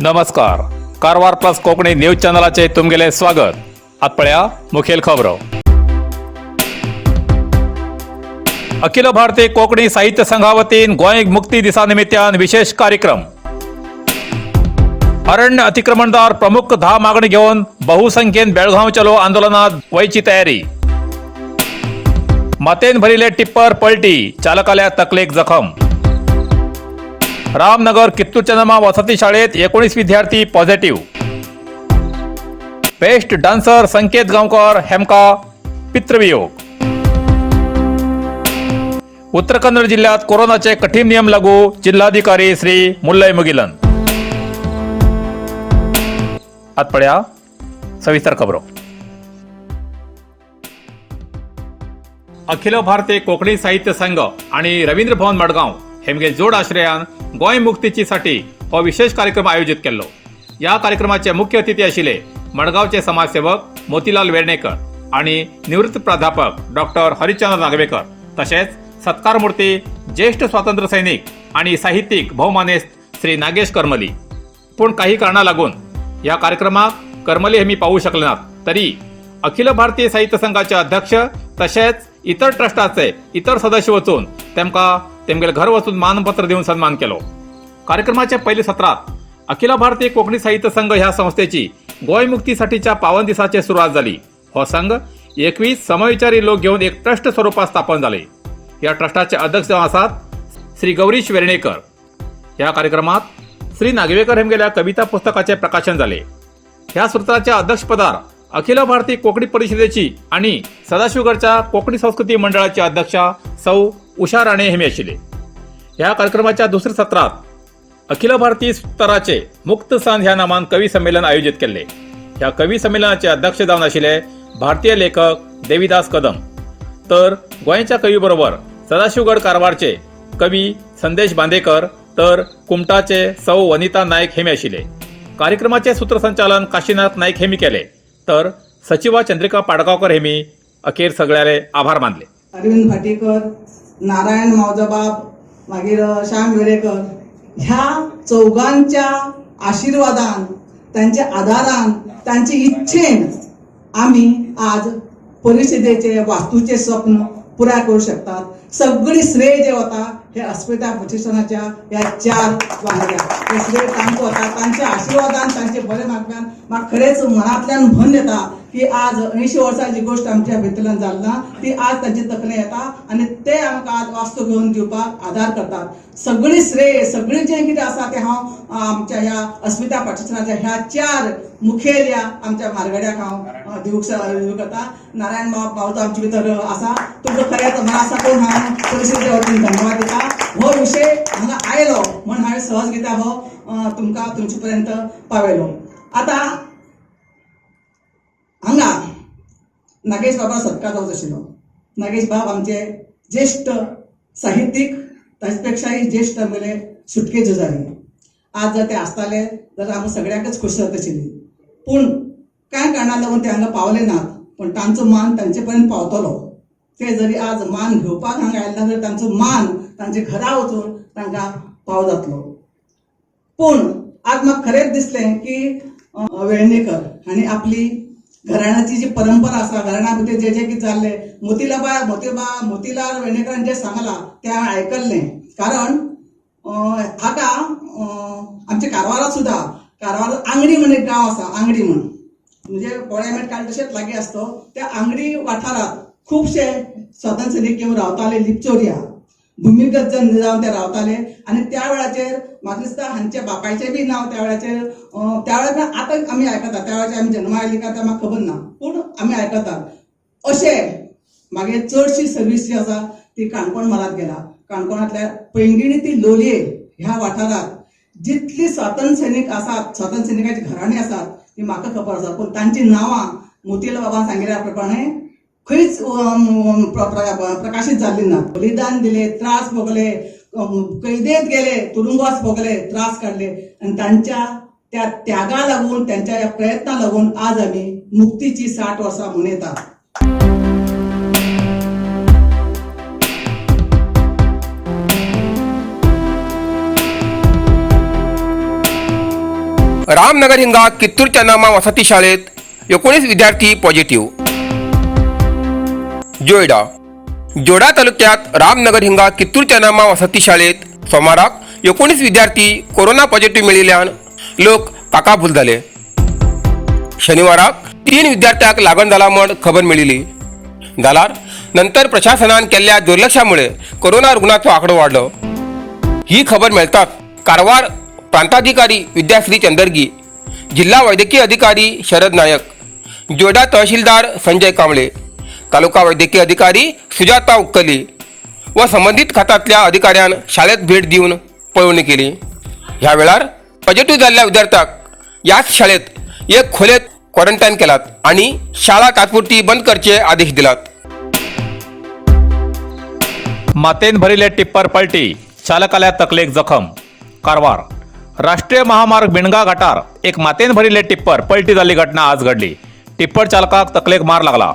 नमस्कार, Karwar plus Konkani news चॅनलाचे तुमगेले स्वागत. आत पळया मुखेल खबरो. अखिल भारतीय कोंकणी साहित्य संघा वतीन गोंय मुक्ती दिसा निमित्तान विशेष कार्यक्रम. अरण्य अतिक्रमणदार प्रमुख 10 मागणी घेवन बहुसंख्येन बेळगांव चलो आंदोलनात वयची तयारी. मातेन भरिले टिप्पर पलटी, चालकाल्या तकलेक जखम. रामनगर कित्तूर चंद्रमा वसती शाळेत 19 विद्यार्थी पॉझिटिव्ह. बेस्ट डान्सर संकेत गांवकर हेमका पितृवियोग. उत्तर कन्नड जिल्ह्यात कोरोनाचे कठीण नियम लागू, जिल्हाधिकारी श्री मुल्लय मुगिलन. आत पळया सविस्तर खबरो. अखिल भारतीय कोंकणी साहित्य संघ आणि रवींद्र भवन मडगांव हेमगे जोड आश्रयान गोंय मुक्तीची साठी हो विशेष कार्यक्रम आयोजित केल्लो. ह्या कार्यक्रमाचे मुख्य अतिथी आशिल्ले मडगांवचे समाजसेवक मोतीलाल वेर्णेकर आणि निवृत्त प्राध्यापक डॉक्टर हरिश्चंद्र नागवेकर, तशेंच सत्कारमूर्ती ज्येष्ठ स्वातंत्र्य सैनिक आणि साहित्यिक भोवमानेस्त श्री नागेश करमली. पूण काही कारणा लागून ह्या कार्यक्रमाक करमली हे मी पावू शकले नात, तरी अखिल भारतीय साहित्य संघाचे अध्यक्ष तशेंच इतर ट्रस्टाचे इतर सदस्य वचून तेमकां तेमगेले घर वचून मानपत्र दिवन सन्मान केलो. कार्यक्रमाच्या पयल्या सत्रात अखिल भारतीय कोंकणी साहित्य संघ ह्या संस्थेची गोंय मुक्तीसाठीच्या पावन दिसाचे सुरवात जाली. हो संघ 21 समविचारी लोक घेवन एक ट्रस्ट स्वरूपात स्थापन जाले. ह्या ट्रस्टाचे अध्यक्ष जावन आसात श्री गौरीश वेर्णेकर. ह्या कार्यक्रमात श्री नागवेकर हेमगेल्या कविता पुस्तकाचे प्रकाशन जाले. ह्या सत्राच्या अध्यक्षपदार अखिल भारतीय कोंकणी परिषदेची आणि सदाशिवगडच्या कोंकणी संस्कृती मंडळाची अध्यक्षा सौ उषा राणे हेमी आशिल्ले. ह्या कार्यक्रमाच्या दुसऱ्या सत्रात अखिल भारतीय स्तराचे मुक्त सांज ह्या नामान कवी संमेलन आयोजित केल्ले. ह्या कवी संमेलनाचे अध्यक्ष जावन आशिल्ले भारतीय लेखक देवीदास कदम, तर गोंयच्या कवी बरोबर सदाशिवगड कारवारचे कवी संदेश बांदेकर, तर कुमटाचे सौ वनिता नायक हेमी आशिल्ले. कार्यक्रमाचे सूत्रसंचालन काशीनाथ नाईक हेमी केले, तर सचिवा चंद्रिका पाडगावकर हेमी अखेर सगळ्याले आभार मानले. अरविंद भाटीकर, नारायण मावजोबाब, मागीर श्याम वेरेकर ह्या चौगांच्या आशिर्वादान, तांच्या आदारान, तांचे इच्छेन आमी आज परिशदेचे वास्तूचे स्वप्न पुराय करू शकतात. सगळी श्रेय जे वता हे अस्मिता प्रतिष्ठानाच्या ह्या चार वांगड्यांक हे श्रेय तांकां वता. तांच्या आशिर्वादान, तांचे बरे मागप्यान म्हाका खरेंच मनांतल्यान भन येता की आज 80 वर्सांची गोश्ट आमच्या भितरल्यान जाली ना, ती आज तांचे तकले येता आनी ते आमकां आज वास्तू घेवन दिवपाक आदार करतात. सगळी श्रेय, सगळी जें कितें आसा तें हांव आमच्या ह्या अस्मिता प्रतिष्ठानाच्या ह्या चार मुखेल ह्या आमच्या म्हालगड्याक हांव दिवंक करता. नारायण बाब पावतो आमचे भितर आसा, तुमकां खरेंच मना साकून हांव परिशदे वतीन धन्यवाद दिता. हो विशय हांगा आयलो म्हण हांवें सहज कित्याक हो तुमकां तुमचे पर्यंत पावयलो. आतां हांगा नागेश बाबा सत्कार जावचो आशिल्लो. नागेश बाब आमचे ज्येश्ठ साहित्यीक, ताचे पेक्षाय ज्येश्ठ आमगेले सुटके झुजारी. आज जर ते आसताले जाल्यार आमकां सगळ्यांकच खोशी जाता आशिल्ली, पूण कांय कारणां लागून ते हांगा पावले नात. पूण तांचो मान तांचे पर्यंत पावतलो. ते जरी आज मान घेवपाक हांगा आयले ना जाल्यार तांचो मान तांचे घरा वचून तांकां पाव जातलो. पूण आज म्हाका खरेंच दिसलें की वेर्णेकर हांणी आपली घराण्याची जी परंपरा आसा, घराण्या भितर जे जे कितें जाल्लें, मोतीलाबा मोतीबा मोतीलाल वेर्णेकरान जें सांगलां तें हांवें आयकल्लें. कारण हाका आमच्या कारवारात सुद्दां, कारवार आंगडी म्हण एक गांव आसा, आंगडी म्हण म्हणजे पोळ्या मेट काल तशेंच लागीं आसतो. त्या आंगडी वाठारांत खुबशे स्वातंत्र्य सैनीक येवन रावताले, लिपचोरया भुमिगत जावन ते रावताले. आनी त्या वेळाचेर म्हाका दिसता हांच्या बापायचें बी नांव त्या वेळाचेर, त्या वेळार आतां आमी आयकता, त्या वेळाचेर आमी जल्मा आयली काय तें म्हाका खबर ना, पूण आमी आयकतात. अशें मागीर चडशी सर्वीस जी आसा ती काणकोण म्हालांत गेला. काणकोणांतल्या पैंगिणी ती लोलये ह्या वाठारांत जितली स्वातंत्र्य सैनीक आसात, स्वातंत्र्य सैनिकाची घराणीं आसात ती म्हाका खबर आसा, पूण तांची नांवां मोतीलाल बाबान सांगिल्ल्या प्रमाणे खंयच प्रकाशीत जाल्ली ना. बलिदान दिले, त्रास भोगले, कैदेत गेले, तुरुंगवास भोगले, त्रास काडले आनी तांच्या त्या त्यागा लागून, त्यांच्या ह्या प्रयत्ना लागून आज आमी मुक्तीची 60 वर्सां मनयतात. रामनगर हिंगा कित्तूर चन्नम्मा वसती शाळेत 19 विद्यार्थी पॉझिटिव्ह. जोयडा. जोडा तालुक्यात रामनगर हिंगा कित्तूर चन्नम्मा वसती शाळेत सोमाराक 19 विद्यार्थी कोरोना पॉझिटिव्ह मेळिल्ल्यान लोक काकाभूल जाले. शनिवाराक 3 विद्यार्थ्याक लागण जाला म्हण खबर मेळिल्ली. जाल्यार नंतर प्रशासनान केल्ल्या दुर्लक्षामुळे कोरोना रुग्णाचो आंकडो वाडलो. ही खबर मेळटाच कारवार प्रांताधिकारी विद्याश्री चंदर्गी, जिल्हा वैद्यकीय अधिकारी शरद नायक, जोडा तहसीलदार संजय कांबळे, तालुका वैद्यकीय अधिकारी सुजाता उक्कली व संबंधित खात्यातल्या अधिकाऱ्यान शाळेत भेट दिवन पळोवणी केली. ह्या वेळार पॉझिटिव्ह जाल्ल्या विद्यार्थ्याक याच शाळेत एक खोलेत क्वॉरंटायन केलात आणि शाळा तात्पुरती बंद करचे आदेश दिलात. मातेन भरिले टिप्पर पलटी, चालकाल्या तकलेक जखम. कारवार. राष्ट्रीय महामार्ग बिणगा घाटार एक मातेन भरिले टिप्पर पलटी जाल्ली घटना आज घडली. टिप्पर चालकाक तकलेक मार लागला.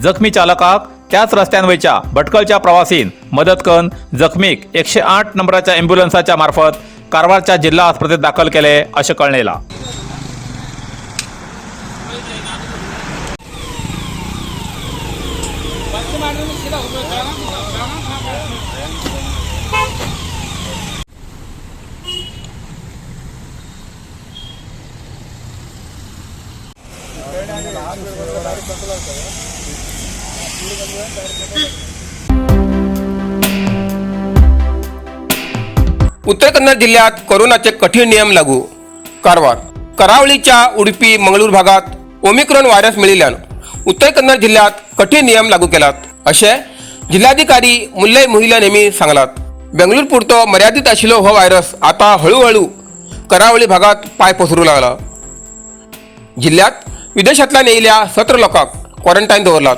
जखमी चालकाक त्याच रस्त्यान वयच्या भटकळच्या प्रवासीन मदत करून जखमीक 108 नंबराच्या ॲम्ब्युलन्साच्या मार्फत कारवारच्या जिल्हा आस्पत्रेत दाखल केले अशें कळ्ळें. उत्तर कन्नड जिल्ह्यात कोरोनाचे कठीण नियम लागू. कारवार. करावळीच्या उडुपी मंगळूर भागात ओमिक्रॉन व्हायरस मिळिल्ल्यान उत्तर कन्नड जिल्ह्यात कठीण नियम लागू केलात अशें जिल्हाधिकारी मुल्लय मुहिलन हेमी सांगलात. बेंगळूर पुरतो मर्यादित आशिल्लो हो व्हायरस आता हळूहळू करावळी भागात पाय पसरू लागला. जिल्ह्यात विदेशांतल्यान येयिल्ल्या 17 लोकांक क्वॉरंटायन दवरलात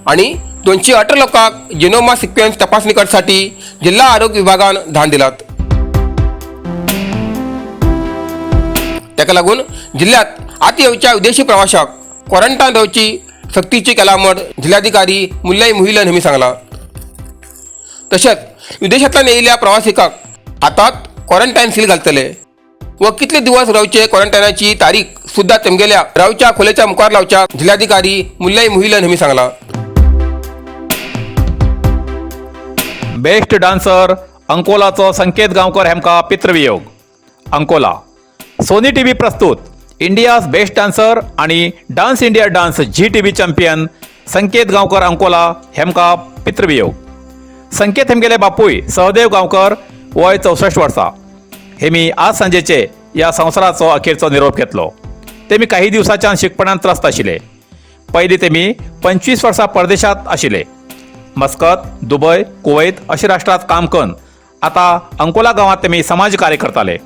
आणि 218 लोकांक जिनोमा सिक्वेन्स तपासणी करसाठी जिल्हा आरोग्य विभागान धान दिलात. ताका लागून जिल्ह्यात आत येवच्या विदेशी प्रवाशाक क्वॉरंटायन रावची सक्तीची केला म्हण जिल्हाधिकारी मुल्लय मुहिलन हेमी सांगला. तशेंच विदेशांतल्यान येयिल्ल्या प्रवासिकाक हातात क्वॉरंटायन सील घालतले व कितले दिवस रावचे क्वॉरंटायनाची तारीख सुद्धा तेमगेल्या रावच्या खोलेच्या मुखार लावच्या जिल्हाधिकारी मुल्लय मुहिलन हेमी सांगला. बेस्ट डान्सर अंकोलाचो संकेत गांवकर हेमका पितृवियोग. अंकोला. सोनी टीव्ही प्रस्तुत इंडियाज बेस्ट डान्सर आणि dance India dance Zee TV champion Sanket Gaonkar Ankola हेमका पितृवियोग. संकेत हेमगेले बापूय सहदेव गांवकर वय 64 वर्सां हेमी आज सांजेचे या संवसाराचो अखेरचो निरोप घेतलो. तेमी काही दिवसाच्यान शिकपणान त्रस्त आशिल्ले. पयलीं तेमी 25 वर्सां परदेशांत आशिल्ले. मस्कत, दुबय, कुवैत अशा राष्ट्रात काम करून आता अंकोला गांवात तेमी समाज कार्य करताले.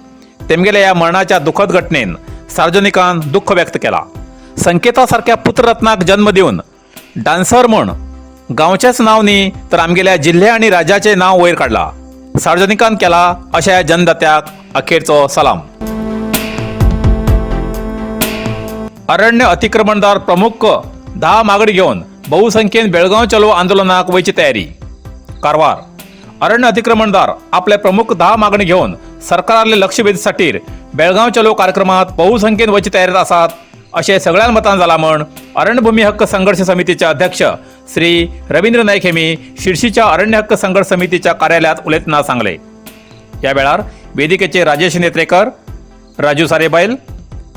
तेमगेल्या ह्या मरणाच्या दुःखद घटनेन सार्वजनिकान दुःख व्यक्त केला. संकेतासारख्या पुत्ररत्नाक जन्म दिवन डान्सर म्हण गांवचेच नांव न्ही तर आमगेल्या जिल्हे आणि राज्याचे नांव वयर काडला. सार्वजनिकान केला अशा ह्या जनदात्याक अखेरचो सलाम. अरण्य अतिक्रमणदार प्रमुख 10 मागणी घेवन बहुसंख्येन बेळगांव चलो आंदोलनाक वयची तयारी. कारवार. अरण्य अतिक्रमणदार आपले प्रमुख 10 मागणी घेवन सरकाराले लक्ष वेधसाठी बेळगांव चलो कार्यक्रमात बहुसंख्येन वयची तयारीत आसात अशें सगळ्यां मतान जाला म्हण अरण्यभूमी हक्क संघर्ष समितीचे अध्यक्ष श्री रवींद्र नाईक हेमी शिर्शीच्या अरण्य हक्क संघर्ष समितीच्या कार्यालयात उलयतना सांगले. या वेळार वेदिकेचे राजेश नेत्रेकर, राजू सारेबैल,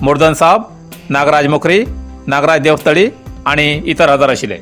मुर्दन साब, नागराज मोखरी, नागराज देवस्थळी आणि इतर हजर आशिल्ले.